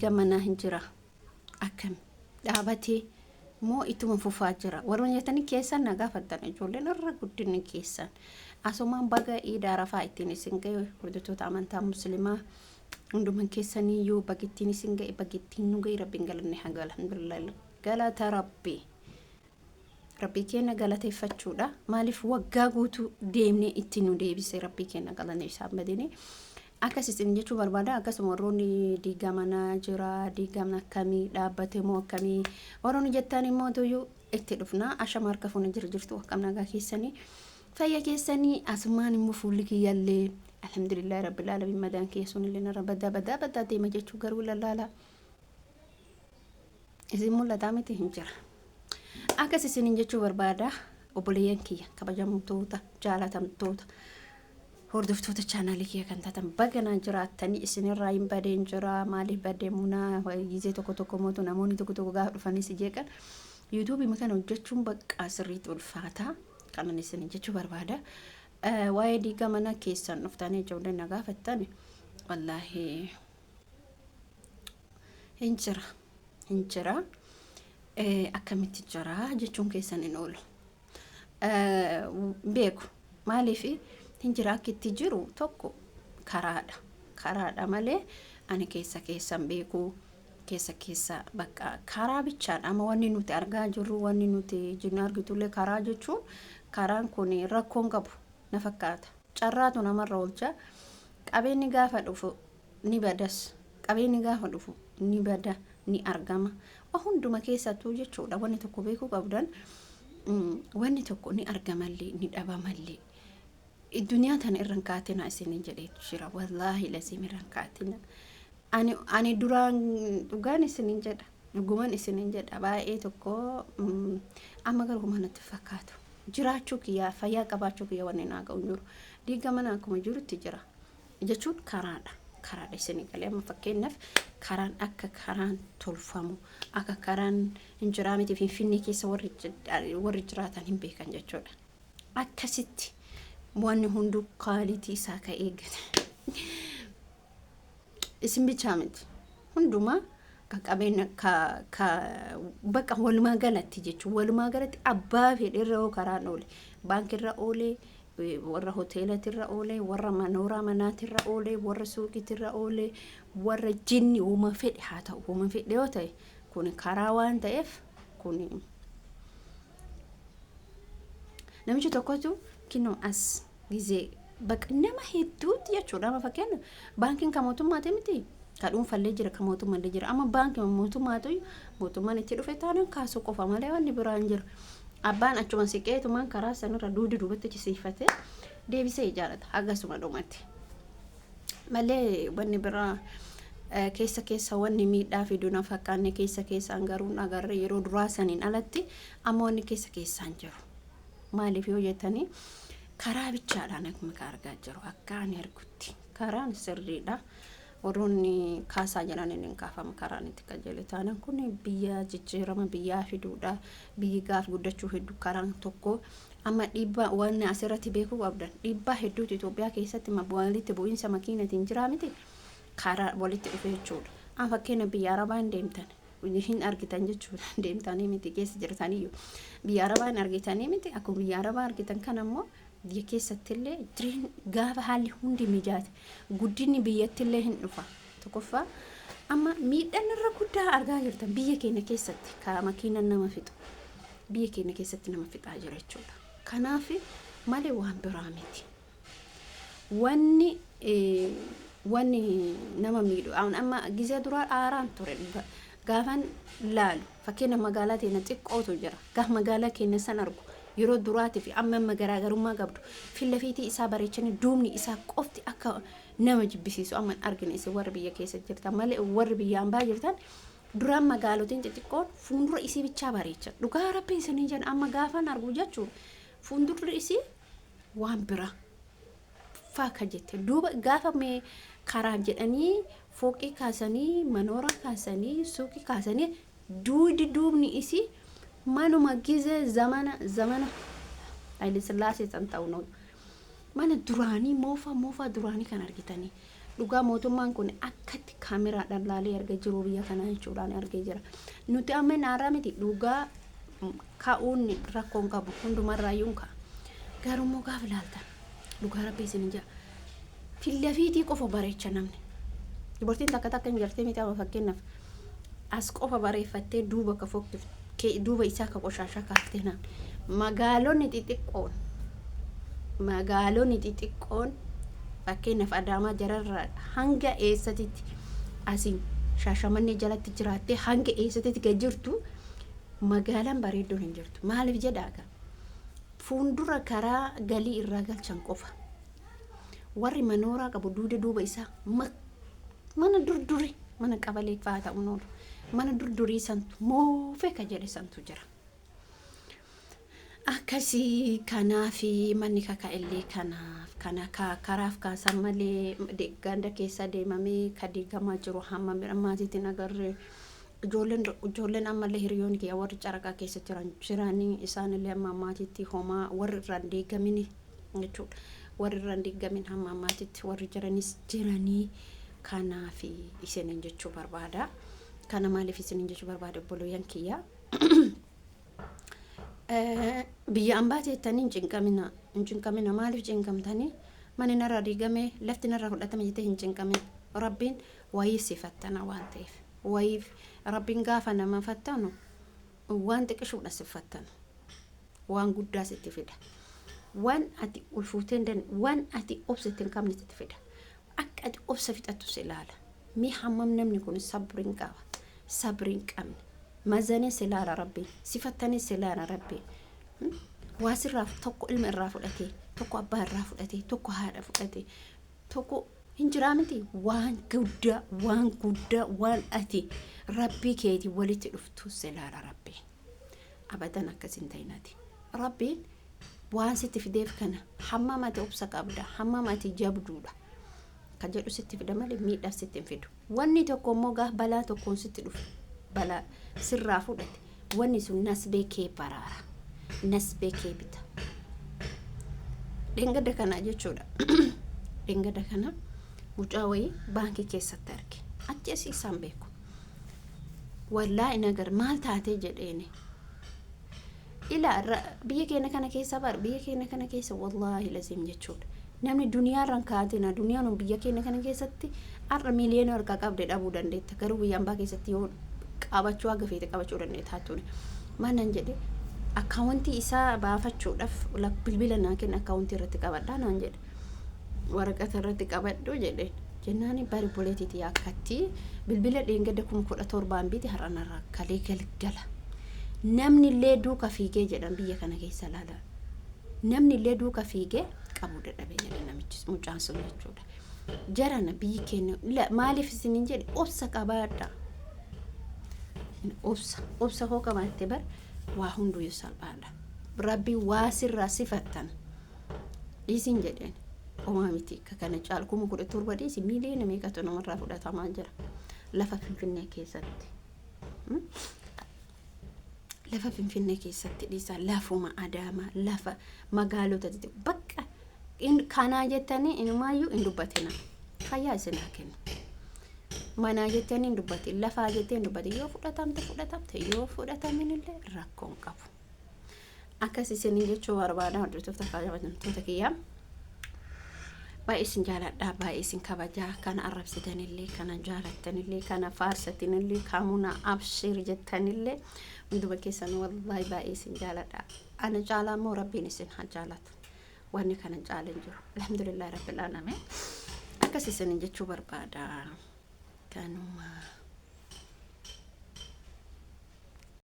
Gamanaa hin jira akkam dhaabatee moo ittuma fufaa jira warroon jettanii keessan na gaafattan, ijoolleen irra guddinni keessan. Asumaan baga Iida Arafaa ittiin isin ga'e. Hordoftoota amantaa Muslimaa hunduman keessaniyyuu baga ittiin isin ga'e, baga ittiin nu ga'e. Rabbiin galanne haga, alhamdulillah, galata Rabbii. Rabbii keenya galateeffachuudha. Maaliif waggaa guutuu deemnee itti nu deebise? Rabbii keenya galanne isaan badine. Akkas isin jechuu barbaada. Akkasuma warroonni diigaa manaa jira, diigaan akkamii dhaabbate moo akkamii warroonni jettan immoo tuyyuu itti dhufna. Ashama, harka fuuna jira jirtu, akkam nagaa keessanii, fayya keessanii? Asumaan immoo fuulli kiyyallee alhamdulillah rabbil alamin, madaan kiyya sunillee narra badaa badaa badaa deema jechuu, garuu lallaala. Isin mul'ataa miti, hin jira. Akkas isiniin jechuu barbaada, obboleeyyan kiyya kabajamtoota, jaalatamtoota, hordoftoota chaanaalii kiyya kan taatan, baga naa jiraattanii. Isinirraa hin badeen jira. Maaliif badee munaa? Gizee tokko tokko mootu namoonni tokko tokko gaafa dhufanii si jeeqan, yuutuubii kana hojjechuun baqqaa sirriitti ulfaataa. Kanan isin jechuu barbaada. Waa'ee diigaa mana keessan dhuftanii ijoolleen na gaafattan, wallaahi hin jira, hin jira. Akkamitti jira jechuun keessan hin oolu. Beeku maaliif hin jira, akka itti jiru tokko karaadha, karaadha malee ani keessa keessan beeku. Keessa keessa bakka karaa bichaadha. Amma wanni nuti argaa jirru, wanni nuti jinnu argitullee karaa jechuun, karaan kun rakkoon qabu na fakkaata. Carraatu namarra oolcha. Qabeenyi gaafa dhufu ni badas, qabeenyi gaafa dhufu ni bada, ni argama. Waa hunduma keessattuu jechuudha. Wanni tokko beekuu qabdan, wanni tokko ni argamallee ni dhabamallee. Duniyaa tana irra hin kaatina isiniin jedheetu jira. Wallaahi lasiim, irra hin kaatina. Ani duraan dhugaan isiniin jedha. Dhuguman isiniin jedha, baay'ee tokko amma garuu homaa natti fakkaatu. Jiraachuu kiyyaa, fayyaa qabaachuu kiyya wanni naa ga'u hin jiru. Diiga mana akkuma jirutti jira. Jechuun karaadha. Karaadha isinii galee? Amma fakkeenyaaf karaan akka karaan tolfamu, akka karaan hin jiraa miti, Finfinnee keessa warri jiraatan hin beekan jechuudha. Akkasitti wanni hunduu quality isaa ka eeggate. Isin bichaa miti. Hundumaa ka qabeenya ka bakka walumaa galatti jechuun, walumaa galatti abbaa fedhe irra yoo karaan oole, baankirra oole, warra hoteelatirra oole, warra manooraa manaatirra oole, warra suuqiitirra oole, warra jinni uuma fedhe haa ta'u, uuma fedhe yoo ta'e, kun karaa waan ta'eef. Kun namichi tokkotu kinoo as gizee bakka nama hedduutti jechuudha. Amma fakkeenya baankiin kan mootummaati miti, ka dhuunfallee jira, kan mootummaallee jira. Amma baankii mootummaatu mootummaan itti dhufe taanaan kaasuu qofa malee wanni biraa hin jiru. Abbaan achuma siqeetumaan karaa sanarra duudi duubatti chisiifatee deebisee ijaarata hagasuma dhumatti malee wanni biraa keessa keessa wanni miidhaa fidu na fakkaanne. Keessa keessaan garuu hin agarre yeroo duraa saniin alatti. Amma wanni keessa keessaan jiru maaliif yoo jettanii, karaa bichaadhaan akkuma ka argaa jiru, akka ani argutti karaan sirriidha. Warroonni kaasaa jedhan inni hin kaafama. Karaan itti qajeele taanaan kun biyya jijjiirama biyyaa fiduudha. Biyyi gaaf guddachuu hedduu karaan tokko. Amma dhiibbaa wanni asirratti beekuu qabdan, dhiibbaa hedduutu Itoophiyaa keessatti walitti bu'iinsa makiinatiin jiraa miti, karaa walitti dhufe jechuudha. Amma fakkeenya biyya Arabaa hin deemtan hin argitan jechuudha. Deemtanii miti, keessa jirtaniyyuu biyya Arabaa hin argitanii miti. Akkuma biyya Arabaa argitan kana immoo biyya keessattillee jireenya gaafa haalli hundi mijaate guddinni biyyattillee hin dhufa. Tokkoffaa amma miidhaan irra guddaa argaa jirtan biyya keenya keessatti karaa makiinaan nama fixu, biyya keenya keessatti nama fixaa jira jechuudha. Kanaaf malee waan biraa miti. Wanni nama miidhu amma gizee duraa aaraan ture dhugaa. Gaafan laalu fakkeenya magaalaa teenya xiqqootu jira. Gaafa magaalaa keenya san argu yeroo duraatii fi amma amma garaagarummaa qabdu, fillafiitii isaa bareechanii duubni isaa qofti akka nama jibbisiisu amma hin argine. Isin warri biyya keessa jirtan malee, warri biyya ambaa jirtan, duraan magaalotiin xixiqqoon fuuldura isii bichaa bareechan. Dhugaa Rabbii isinii jedhan, amma gaafan argu jechuun fuuldurri isii waan biraa faaka jette. Duuba gaafa mee karaa jedhanii fooqii kaasanii, manoora kaasanii, suuqii kaasanii, duudi duubni isii manuma gizee zamana zamana Haile Sillaasee san ta'u mana duraanii moofa moofa duraanii kan argitanii. Dhugaa mootummaan kun akkatti kaameraadhaan laalee argee jiru biyya kanaa jechuudhaan argee jira. Nuti amma naaraa miti, dhugaa ka'uun rakkoon qabu hundumarraayyuu hin ka'a. Garuu immoo gaafa ilaaltan, dhugaa Rabbii isin jaa, fillafiitii qofa bareecha namni. Dubartiin takka takka hin jirtee miti? Amma fakkeenyaaf as qofa bareeffattee duuba ka fokkif, duuba isaa ka qoshaashaa kaaftee naan. Magaalonni xixiqqoon fakkeenyaaf Adaamaa jararraa hanga eessatitti, asiin Shaashamannee jalatti jiraattee hanga eessatitti gad jirtu, magaalaan bareedduun hin jirtu. Maaliif jedhaaga? Fuuldura karaa galii irraa galchan qofa. Warri manooraa qabu duuda duuba isaa mana durduri, mana qabalee fa'aa ta'uun oolu. Mana durdurii santu moofee ka jedhe santu jira. Akkasii kanaafi manni kaka'ellee kanaaf kana karaaf kaasan malee ganda keessa deemamee ka diigamaa jiru hamma maatiitiin agarree. Ijoolleen ammallee hiriyoonni kiyya warri caraqaa keessa jiran jiranii, isaanillee amma ammaatitti homaa warri irraan diigamini jechuudha. Warri irraan diigamin hamma ammaatitti warri jiranis jiranii. Kanaafi isiniin jechuu barbaada. Kana maaliif isiniin jechuu barbaada, obboleeyyan kiyya? Biyya ambaa teettanii hin cinqamina, hin cinqamina. Maaliif cinqamtanii? Manni narraa diigame, lafti narraa fudhatame jettee hin cinqamin. Rabbiin wayii si fattana waan ta'eef, wayiif Rabbiin gaafa nama fattanu waan xiqqishuudha si fattanu, waan guddaa sitti fida, waan ati ulfuutee hin, waan ati obsa itti hin qabne sitti fida. Akka ati obsa fixattu si ilaala. Mi hammam namni kun sabriin qaba, sabriin qabne mazanee si ilaala Rabbiin, si fattanee si ilaala Rabbiin. Waa sirraa tokko ilma irraa fudhatee, tokko abbaa irraa fudhatee, tokko haadha fudhatee, tokko hin jiraa miti. Waan guddaa, waan guddaa, waan ati Rabbii keetii walitti dhuftu si ilaala Rabbiin. Abadan akkas hin ta'inati. Rabbiin waan sitti fideef kana hammam ati obsa qabda, hammam ati jabduudha ka jedhu sitti fida malee miidhaaf sitti hin fidu. Wanni tokko immoo gaaf balaa tokkoon sitti dhufe, balaa sirraa fudhate, wanni sun nasbee kee baraara, nasbee kee bita. Dhengada kana jechuudha, dhengada kana mucaa wayii baankii keessatti arge. Achi asii isaan beeku. Wallaahi nagar maal taatee jedheeni. Ilaa, biyya keenya kana keessa bar, biyya keenya kana keessa wallaahi laziim jechuudha. Namni duniyaarraan kaatina, duniyaan biyya keenya kana keessatti har'a miiliyoona harkaa qabde dhabuu dandeetta. Garuu biyya ambaa keessatti yoo qabachuu haga feete qabachuu dandeetta hattuuni. Maal naan jedhe? Akkaawuntii isaa baafachuudhaaf bilbila naa kenna, akkaawuntii irratti qabadhaa naan jedhe. Waraqata irratti qabadhu jedheen. Jennaani bari boleetiiti akkatti bilbila dheengadda 17,000n bite har'a narraa kalee galgala. Namni illee duuka fiigee jedhan biyya kana keessa laala. Namni illee duuka fiigee qabuu dadhabe jedhe namichi, mucaan sun jechuudha. Jarana, biyyi keenya maaliif isiniin jedhe, obsa qabaadha. Obsa, obsa hoo qabaatte bar waa hunduyyuu salphaadha. Rabbi waa sirraa sifattan dhiisin jedheen. Homaa miti, akka kana caalu 17,000 dhiisi, miiliyoona meeqatu namarraa fudhatamaa jira lafa Finfinnee keessatti. Lafa Finfinnee keessatti dhiisa, lafuma Adaamaa, lafa magaalota xixiqqoo bakka kanaa jettanii inumaayyuu hin dubbatina. Fayyaa isin haa kennu. Manaa jettanii hin dubbatin, lafaa jettee hin dubbatin. Yoo fudhatamte fudhatamte, yoo fudhatamin illee rakkoon qabu. Akkas isinii jechuu barbaada, hordoftoota kabajamtoota kiyyaa. Baay'ee isin jaaladha, baay'ee isin kabajaa. Kana arrabsitanillee, kana jaalattanillee, kana faarsatinillee, kaamuna abshir jettanillee, hunduma keessan wallaahi baay'ee isin jaaladha. Ana caalaa immoo Rabbiin isin haa jaalatu. Wanni kana caala hin jiru. Alhamdulillahi rabbil aalamiin. Akkas isinin jechuu barbaada. Kanuma.